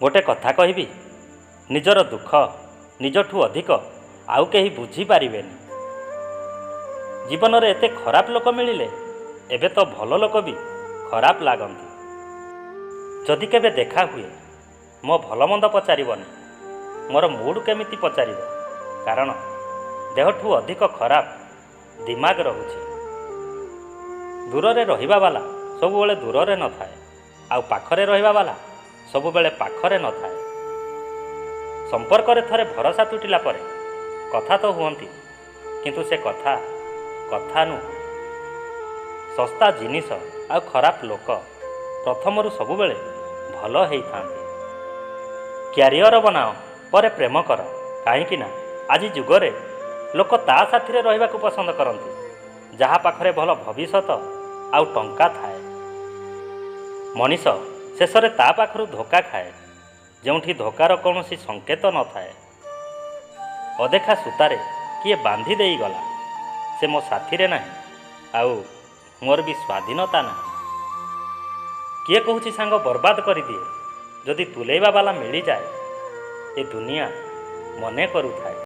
ଗୋଟେ କଥା କହିବି, ନିଜର ଦୁଃଖ ନିଜଠୁ ଅଧିକ ଆଉ କେହି ବୁଝିପାରିବେନି। ଜୀବନରେ ଏତେ ଖରାପ ଲୋକ ମିଳିଲେ, ଏବେ ତ ଭଲ ଲୋକ ବି ଖରାପ ଲାଗନ୍ତି। ଯଦି କେବେ ଦେଖା ହୁଏ, ମୋ ଭଲମନ୍ଦ ପଚାରିବନି, ମୋର ମୁଡ଼୍ କେମିତି ପଚାରିବ, କାରଣ ଦେହଠୁ ଅଧିକ ଖରାପ ଦିମାଗ ରହୁଛି। ଦୂରରେ ରହିବା ବାଲା ସବୁବେଳେ ଦୂରରେ ନଥାଏ, ଆଉ ପାଖରେ ରହିବା ବାଲା ସବୁବେଳେ ପାଖରେ ନଥାଏ। ସମ୍ପର୍କରେ ଥରେ ଭରସା ତୁଟିଲା ପରେ କଥା ତ ହୁଅନ୍ତି, କିନ୍ତୁ ସେ କଥା କଥା ନୁହଁ। ଶସ୍ତା ଜିନିଷ ଆଉ ଖରାପ ଲୋକ ପ୍ରଥମରୁ ସବୁବେଳେ ଭଲ ହେଇଥାନ୍ତି। କ୍ୟାରିଅର ବନାଅ, ପରେ ପ୍ରେମ କର, କାହିଁକି ନା ଆଜି ଯୁଗରେ ଲୋକ ତା ସାଥିରେ ରହିବାକୁ ପସନ୍ଦ କରନ୍ତି ଯାହା ପାଖରେ ଭଲ ଭବିଷ୍ୟତ ଆଉ ଟଙ୍କା ଥାଏ। ମଣିଷ ଶେଷରେ ତା ପାଖରୁ ଧୋକା ଖାଏ ଯେଉଁଠି ଧୋକାର କୌଣସି ସଂକେତ ନଥାଏ। ଅଦେଖା ସୂତାରେ କିଏ ବାନ୍ଧି ଦେଇଗଲା, ସେ ମୋ ସାଥିରେ ନାହିଁ ଆଉ ମୋର ବି ସ୍ୱାଧୀନତା ନାହିଁ। କିଏ କହୁଛି ସାଙ୍ଗ ବର୍ବାଦ କରିଦିଏ, ଯଦି ତୁଲେଇବା ବାଲା ମିଳିଯାଏ ଏ ଦୁନିଆ ମନେ କରୁଥାଏ।